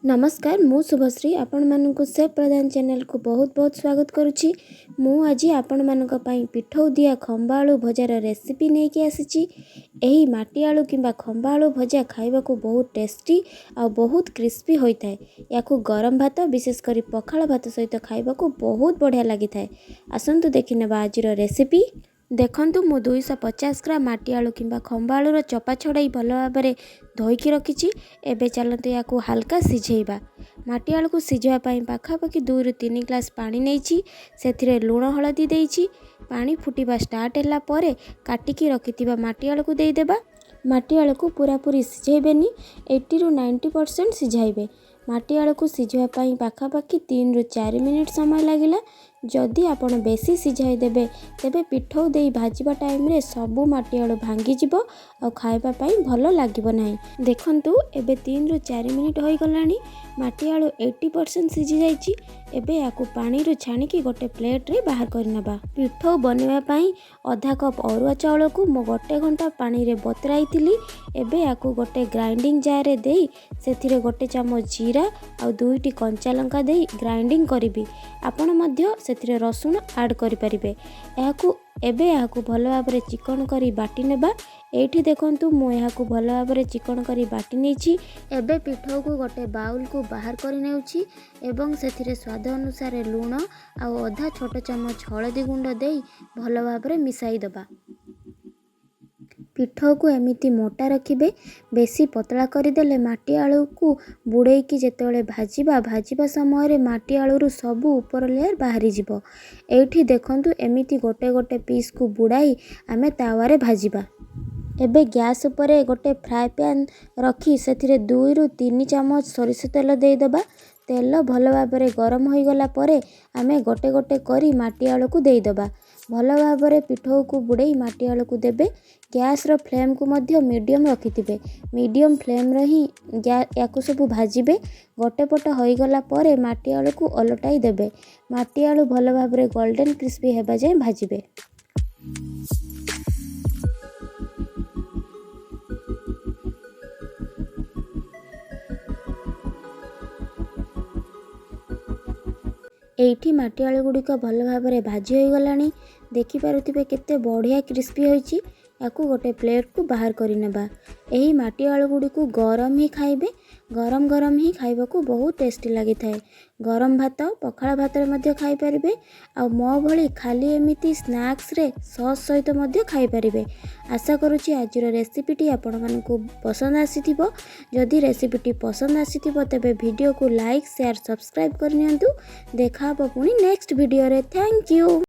ନମସ୍କାର, ମୁଁ ଶୁଭଶ୍ରୀ, ଆପଣମାନଙ୍କୁ ସେଫ୍ ପ୍ରଧାନ ଚ୍ୟାନେଲକୁ ବହୁତ ବହୁତ ସ୍ୱାଗତ କରୁଛି। ମୁଁ ଆଜି ଆପଣମାନଙ୍କ ପାଇଁ ପିଠଉ ଦିଆ ଖମ୍ବ ଆଳୁ ଭଜାର ରେସିପି ନେଇକି ଆସିଛି। ଏହି ମାଟି ଆଳୁ କିମ୍ବା ଖମ୍ବ ଆଳୁ ଭଜା ଖାଇବାକୁ ବହୁତ ଟେଷ୍ଟି ଆଉ ବହୁତ କ୍ରିସ୍ପି ହୋଇଥାଏ। ୟାକୁ ଗରମ ଭାତ, ବିଶେଷ କରି ପଖାଳ ଭାତ ସହିତ ଖାଇବାକୁ ବହୁତ ବଢ଼ିଆ ଲାଗିଥାଏ। ଆସନ୍ତୁ ଦେଖିନେବା ଆଜିର ରେସିପି। ଦେଖନ୍ତୁ, ମୁଁ 250 ଗ୍ରାମ ମାଟି ଆଳୁ କିମ୍ବା ଖମ୍ବ ଆଳୁର ଚୋପା ଛଡ଼ାଇ ଭଲ ଭାବରେ ଧୋଇକି ରଖିଛି। ଏବେ ଚାଲନ୍ତୁ ଏହାକୁ ହାଲକା ସିଝେଇବା। ମାଟି ଆଳୁକୁ ସିଝେଇବା ପାଇଁ ପାଖାପାଖି 2ରୁ 3 ଗ୍ଲାସ୍ ପାଣି ନେଇଛି। ସେଥିରେ ଲୁଣ ହଳଦୀ ଦେଇଛି। ପାଣି ଫୁଟିବା ଷ୍ଟାର୍ଟ ହେଲା ପରେ କାଟିକି ରଖିଥିବା ମାଟି ଆଳୁକୁ ଦେଇଦେବା। ମାଟି ଆଳୁକୁ ପୁରାପୁରି ସିଝେଇବେନି, 80ରୁ 90% ସିଝାଇବେ। ମାଟି ଆଳୁକୁ ସିଝିବା ପାଇଁ ପାଖାପାଖି 3ରୁ 4 ମିନିଟ୍ ସମୟ ଲାଗିଲା। ଯଦି ଆପଣ ବେଶୀ ସିଝାଇ ଦେବେ, ତେବେ ପିଠଉ ଦେଇ ଭାଜିବା ଟାଇମ୍ରେ ସବୁ ମାଟି ଆଳୁ ଭାଙ୍ଗିଯିବ ଆଉ ଖାଇବା ପାଇଁ ଭଲ ଲାଗିବ ନାହିଁ। ଦେଖନ୍ତୁ, ଏବେ 3ରୁ 4 ମିନିଟ୍ ହୋଇଗଲାଣି, ମାଟି ଆଳୁ 80% ସିଝି ଯାଇଛି। ଏବେ ଏହାକୁ ପାଣିରୁ ଛାଣିକି ଗୋଟେ ପ୍ଲେଟ୍ରେ ବାହାର କରିନେବା। ପିଠଉ ବନେଇବା ପାଇଁ ଅଧା କପ୍ ଅରୁଆ ଚାଉଳକୁ ମୁଁ ଗୋଟେ ଘଣ୍ଟା ପାଣିରେ ବତୁରାଇଥିଲି। ଏବେ ଏହାକୁ ଗୋଟେ ଗ୍ରାଇଣ୍ଡିଂ ଜାର୍ରେ ଦେଇ ସେଥିରେ ଗୋଟେ ଚାମଚ ଜିରା ଆଉ 2ଟି କଞ୍ଚା ଲଙ୍କା ଦେଇ ଗ୍ରାଇଣ୍ଡିଂ କରିବି। ଆପଣ ମଧ୍ୟ ସେଥିରେ ରସୁଣ ଆଡ଼୍ କରିପାରିବେ। ଏବେ ଏହାକୁ ଭଲ ଭାବରେ ଚିକଣ କରି ବାଟି ନେବା। ଏଇଠି ଦେଖନ୍ତୁ, ମୁଁ ଏହାକୁ ଭଲ ଭାବରେ ଚିକଣ କରି ବାଟି ନେଇଛି। ଏବେ ପିଠଉକୁ ଗୋଟେ ବାଉଲକୁ ବାହାର କରି ନେଉଛି ଏବଂ ସେଥିରେ ସ୍ୱାଦ ଅନୁସାରେ ଲୁଣ ଆଉ ଅଧା ଛୋଟ ଚାମଚ ହଳଦୀ ଗୁଣ୍ଡ ଦେଇ ଭଲ ଭାବରେ ମିଶାଇ ଦେବା। ପିଠଉକୁ ଏମିତି ମୋଟା ରଖିବେ। ବେଶୀ ପତଳା କରିଦେଲେ ମାଟି ଆଳୁକୁ ବୁଡ଼େଇକି ଯେତେବେଳେ ଭାଜିବା, ଭାଜିବା ସମୟରେ ମାଟି ଆଳୁରୁ ସବୁ ଉପର ଲେୟାର ବାହାରିଯିବ। ଏଇଠି ଦେଖନ୍ତୁ, ଏମିତି ଗୋଟେ ଗୋଟେ ପିସ୍କୁ ବୁଡ଼ାଇ ଆମେ ତାୱାରେ ଭାଜିବା। ଏବେ ଗ୍ୟାସ୍ ଉପରେ ଗୋଟେ ଫ୍ରାଏ ପ୍ୟାନ୍ ରଖି ସେଥିରେ 2ରୁ 3 ଚାମଚ ସୋରିଷ ତେଲ ଦେଇଦେବା। ତେଲ ଭଲ ଭାବରେ ଗରମ ହୋଇଗଲା ପରେ ଆମେ ଗୋଟେ ଗୋଟେ କରି ମାଟି ଆଳୁକୁ ଦେଇଦେବା। ଭଲ ଭାବରେ ପିଠଉକୁ ବୁଡ଼େଇ ମାଟି ଆଳୁକୁ ଦେବେ। ଗ୍ୟାସ୍ର ଫ୍ଲେମ୍କୁ ମଧ୍ୟ ମିଡ଼ିୟମ୍ ରଖିଥିବେ। ମିଡ଼ିୟମ୍ ଫ୍ଲେମ୍ରେ ହିଁ ୟାକୁ ସବୁ ଭାଜିବେ। ଗୋଟେ ପଟ ହୋଇଗଲା ପରେ ମାଟି ଆଳୁକୁ ଓଲଟାଇ ଦେବେ। ମାଟି ଆଳୁ ଭଲ ଭାବରେ ଗୋଲ୍ଡେନ୍ କ୍ରିସ୍ପି ହେବା ଯାଏଁ ଭାଜିବେ। ଏଇଠି ମାଟି ଆଳୁ ଗୁଡ଼ିକ ଭଲ ଭାବରେ ଭାଜି ହୋଇଗଲାଣି। ଦେଖିପାରୁଥିବେ, କେତେ ବଢ଼ିଆ କ୍ରିସ୍ପି ହୋଇଛି। ୟାକୁ ଗୋଟେ ପ୍ଲେଟ୍କୁ ବାହାର କରିନେବା। ଏହି ମାଟି ଆଳୁ ଗୁଡ଼ିକୁ ଗରମ ହିଁ ଖାଇବେ। ଗରମ ଗରମ ହିଁ ଖାଇବାକୁ ବହୁତ ଟେଷ୍ଟି ଲାଗିଥାଏ। ଗରମ ଭାତ, ପଖାଳ ଭାତରେ ମଧ୍ୟ ଖାଇପାରିବେ ଆଉ ମୋ ଭଳି ଖାଲି ଏମିତି ସ୍ନାକ୍ସରେ ସସ୍ ସହିତ ମଧ୍ୟ ଖାଇପାରିବେ। ଆଶା କରୁଛି ଆଜିର ରେସିପିଟି ଆପଣମାନଙ୍କୁ ପସନ୍ଦ ଆସିଥିବ। ଯଦି ରେସିପିଟି ପସନ୍ଦ ଆସିଥିବ, ତେବେ ଭିଡ଼ିଓକୁ ଲାଇକ୍, ସେୟାର, ସବସ୍କ୍ରାଇବ୍ କରିନିଅନ୍ତୁ। ଦେଖା ହେବ ପୁଣି ନେକ୍ସଟ ଭିଡ଼ିଓରେ। Thank you.